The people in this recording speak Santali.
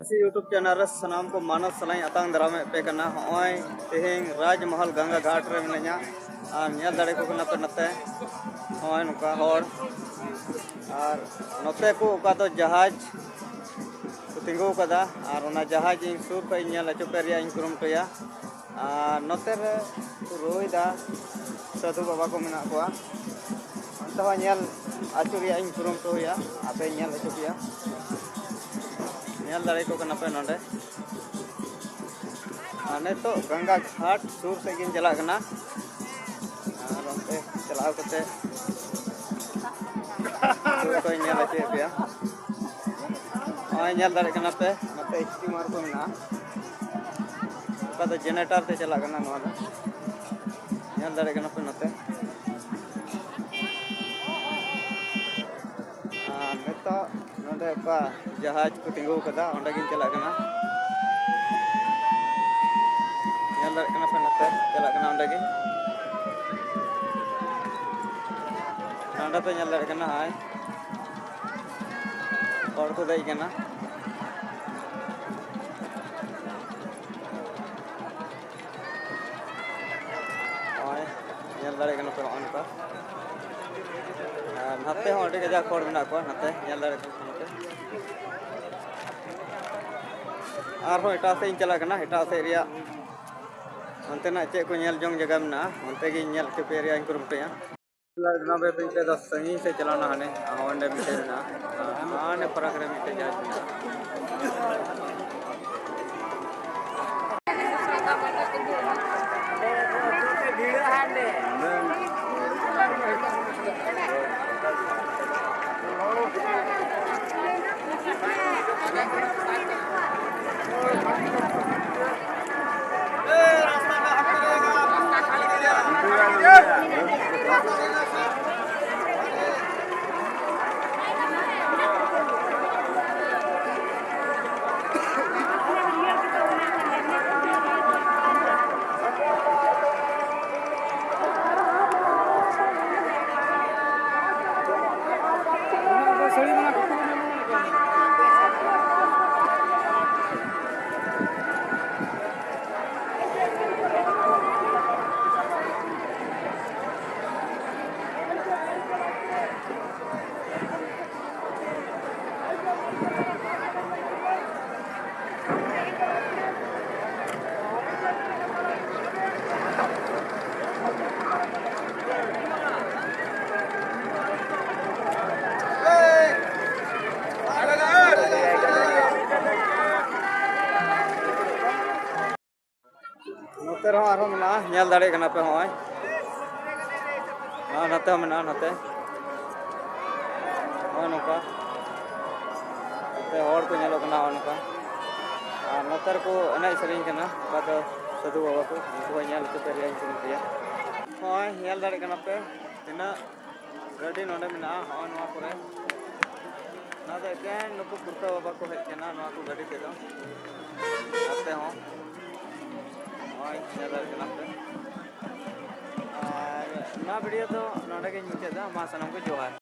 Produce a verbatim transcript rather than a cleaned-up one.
ᱥᱮ YouTube ᱪᱮᱱᱮᱞ ᱨᱮ ᱥᱟᱱᱟᱢ ᱠᱚ ᱢᱟᱱᱚᱛ ᱥᱟᱞᱟᱜ ᱤᱧ ᱟᱛᱟᱝ ᱫᱟᱨᱟᱢᱮᱫ ᱯᱮ ᱠᱟᱱᱟ᱾ ᱦᱚᱸᱜᱼᱚᱭ ᱛᱮᱦᱮᱧ ᱨᱟᱡᱽᱢᱚᱦᱚᱞ ᱜᱟᱝᱜᱟ ᱜᱷᱟᱴ ᱨᱮ ᱢᱤᱱᱟᱹᱧᱟ, ᱟᱨ ᱧᱮᱞ ᱫᱟᱲᱮ ᱠᱚ ᱠᱟᱱᱟ ᱯᱮ ᱱᱚᱛᱮ ᱦᱚᱸᱜᱼᱚᱭ ᱱᱚᱝᱠᱟ ᱦᱚᱲ, ᱟᱨ ᱱᱚᱛᱮ ᱠᱚ ᱚᱠᱟ ᱫᱚ ᱡᱟᱦᱟᱡᱽ ᱠᱚ ᱛᱤᱸᱜᱩ ᱠᱟᱫᱟ, ᱟᱨ ᱚᱱᱟ ᱡᱟᱦᱟᱡᱽ ᱤᱧ ᱥᱩᱨ ᱠᱷᱚᱱ ᱤᱧ ᱧᱮᱞ ᱦᱚᱪᱚ ᱯᱮ ᱨᱮᱭᱟᱜ ᱤᱧ ᱠᱩᱨᱩᱢᱩᱴᱩᱭᱟ᱾ ᱟᱨ ᱱᱚᱛᱮ ᱨᱮ ᱠᱚ ᱨᱩᱭᱫᱟ, ᱥᱟᱹᱫᱷᱩ ᱵᱟᱵᱟ ᱠᱚ ᱢᱮᱱᱟᱜ ᱠᱚᱣᱟ᱾ ᱚᱱᱛᱮ ᱦᱚᱸ ᱧᱮᱞ ᱟᱹᱪᱩᱨ ᱨᱮᱭᱟᱜ ᱤᱧ ᱠᱩᱨᱩᱢᱩᱴᱩᱭᱟ, ᱟᱯᱮ ᱧᱮᱞ ᱦᱚᱪᱚ ᱯᱮᱭᱟ᱾ ᱧᱮᱞ ᱫᱟᱲᱮ ᱠᱚ ᱠᱟᱱᱟ ᱯᱮ ᱱᱚᱰᱮ᱾ ᱟᱨ ᱱᱤᱛᱚᱜ ᱜᱟᱝᱜᱟ ᱜᱷᱟᱴ ᱥᱩᱨ ᱥᱮᱫ ᱜᱤᱧ ᱪᱟᱞᱟᱜ ᱠᱟᱱᱟ, ᱟᱨ ᱚᱱᱛᱮ ᱪᱟᱞᱟᱣ ᱠᱟᱛᱮ ᱥᱩᱨ ᱠᱷᱚᱱ ᱧᱮᱞ ᱦᱚᱪᱚᱭᱮᱫ ᱯᱮᱭᱟ᱾ ᱱᱚᱜᱼᱚᱭ ᱧᱮᱞ ᱫᱟᱲᱮᱭᱟᱜ ᱠᱟᱱᱟ ᱯᱮ, ᱱᱚᱛᱮ ᱥᱴᱤᱢᱟᱨ ᱠᱚ ᱢᱮᱱᱟᱜᱼᱟ᱾ ᱚᱠᱟ ᱫᱚ ᱡᱮᱱᱟᱨᱮᱴᱟᱨ ᱛᱮ ᱪᱟᱞᱟᱜ ᱠᱟᱱᱟ ᱱᱚᱣᱟ ᱫᱚ᱾ ᱧᱮᱞ ᱫᱟᱲᱮᱭᱟᱜ ᱠᱟᱱᱟ ᱯᱮ ᱱᱚᱛᱮ᱾ ᱟᱨ ᱱᱤᱛᱚᱜ ᱱᱚᱰᱮ ᱚᱠᱟ ᱡᱟᱦᱟᱡᱽ ᱠᱚ ᱛᱤᱸᱜᱩ ᱠᱟᱫᱟ, ᱚᱸᱰᱮ ᱜᱤᱧ ᱪᱟᱞᱟᱜ ᱠᱟᱱᱟ᱾ ᱧᱮᱞ ᱫᱟᱲᱮᱭᱟᱜ ᱠᱟᱱᱟ ᱯᱮ ᱱᱚᱛᱮ ᱪᱟᱞᱟᱜ ᱠᱟᱱᱟ ᱚᱸᱰᱮ ᱜᱮ᱾ ᱱᱚᱸᱰᱮ ᱯᱮ ᱧᱮᱞ ᱫᱟᱲᱮᱭᱟᱜ ᱠᱟᱱᱟ, ᱦᱚᱸᱜᱼᱚᱭ ᱦᱚᱲ ᱠᱚ ᱫᱮᱡ ᱠᱟᱱᱟ᱾ ᱱᱚᱜᱼᱚᱭ ᱧᱮᱞ ᱫᱟᱲᱮᱭᱟᱜ ᱠᱟᱱᱟ ᱯᱮ, ᱱᱚᱜᱼᱚᱭ ᱱᱚᱝᱠᱟ᱾ ᱟᱨ ᱱᱟᱛᱮ ᱦᱚᱸ ᱟᱹᱰᱤ ᱠᱟᱡᱟᱠ ᱦᱚᱲ ᱢᱮᱱᱟᱜ ᱠᱚᱣᱟ, ᱱᱟᱛᱮ ᱧᱮᱞ ᱫᱟᱲᱮᱭᱟᱜ ᱠᱟᱱᱟ ᱯᱮ᱾ ᱟᱨᱦᱚᱸ ᱮᱴᱟᱜ ᱥᱮᱫ ᱤᱧ ᱪᱟᱞᱟᱜ ᱠᱟᱱᱟ, ᱮᱴᱟᱜ ᱥᱮᱫ ᱨᱮᱭᱟᱜ ᱚᱱᱛᱮᱱᱟᱜ ᱪᱮᱫ ᱠᱚ ᱧᱮᱞ ᱡᱚᱝ ᱡᱟᱭᱜᱟ ᱢᱮᱱᱟᱜᱼᱟ, ᱚᱱᱛᱮ ᱜᱤᱧ ᱧᱮᱞ ᱦᱚᱪᱚ ᱯᱮ ᱨᱮᱭᱟᱜ ᱤᱧ ᱠᱩᱨᱩᱢᱩᱴᱩᱭᱟ᱾ ᱱᱚᱣᱟ ᱵᱮ ᱢᱤᱫᱴᱮᱡ ᱫᱚ ᱥᱟᱺᱜᱤᱧ ᱥᱮᱫ ᱪᱟᱞᱟᱣᱱᱟ ᱦᱟᱱᱮ, ᱟᱨ ᱚᱸᱰᱮ ᱢᱤᱫᱴᱮᱡ ᱢᱮᱱᱟᱜᱼᱟ, ᱦᱟᱱᱮ ᱯᱷᱟᱨᱟᱠ ᱨᱮ ᱢᱤᱫᱴᱮᱡ ᱡᱟᱦᱟᱡᱽ ᱢᱮᱱᱟᱜᱼᱟ᱾ ᱨᱮᱦᱚᱸ ᱟᱨᱦᱚᱸ ᱢᱮᱱᱟᱜᱼᱟ, ᱧᱮᱞ ᱫᱟᱲᱮᱭᱟᱜ ᱠᱟᱱᱟ ᱯᱮ ᱱᱚᱜᱼᱚᱭ᱾ ᱟᱨ ᱱᱚᱛᱮ ᱦᱚᱸ ᱢᱮᱱᱟᱜᱼᱟ, ᱱᱚᱛᱮ ᱱᱚᱜᱼᱚᱭ ᱱᱚᱝᱠᱟ᱾ ᱱᱚᱛᱮ ᱦᱚᱲ ᱠᱚ ᱧᱮᱞᱚᱜ ᱠᱟᱱᱟ ᱱᱚᱜᱼᱚᱭ ᱱᱚᱝᱠᱟ᱾ ᱟᱨ ᱱᱚᱛᱮ ᱨᱮᱠᱚ ᱮᱱᱮᱡ ᱥᱮᱨᱮᱧ ᱠᱟᱱᱟ, ᱚᱠᱟ ᱫᱚ ᱥᱟᱹᱫᱷᱩ ᱵᱟᱵᱟ ᱠᱚ, ᱩᱱᱠᱩ ᱦᱚᱸ ᱧᱮᱞ ᱦᱚᱪᱚ ᱯᱮ ᱨᱮᱭᱟᱜ ᱤᱧ ᱠᱩᱨᱩᱢᱩᱴᱩᱭᱟ᱾ ᱱᱚᱜᱼᱚᱭ ᱧᱮᱞ ᱫᱟᱲᱮᱭᱟᱜ ᱠᱟᱱᱟ ᱯᱮ ᱛᱤᱱᱟᱹᱜ ᱜᱟᱹᱰᱤ ᱱᱚᱰᱮ ᱢᱮᱱᱟᱜᱼᱟ, ᱱᱚᱜᱼᱚᱭ ᱱᱚᱣᱟ ᱠᱚᱨᱮ᱾ ᱱᱚᱣᱟ ᱫᱚ ᱮᱠᱮᱱ ᱱᱩᱠᱩ ᱠᱩᱨᱛᱟᱹ ᱵᱟᱵᱟ ᱠᱚ ᱦᱮᱡ ᱠᱟᱱᱟ ᱱᱚᱣᱟ ᱠᱚ ᱜᱟᱹᱰᱤ ᱛᱮᱫᱚ᱾ ᱱᱚᱛᱮ ᱦᱚᱸ ᱱᱚᱜᱼᱚᱭ ᱧᱮᱞ ᱫᱟᱲᱮᱭᱟᱜ ᱠᱟᱱᱟ ᱯᱮ᱾ ᱟᱨ ᱱᱚᱣᱟ ᱵᱷᱤᱰᱤᱭᱳ ᱫᱚ ᱱᱚᱰᱮ ᱜᱤᱧ ᱢᱩᱪᱟᱹᱫᱟ᱾ ᱢᱟ ᱥᱟᱱᱟᱢ ᱠᱚ ᱡᱚᱦᱟᱨ᱾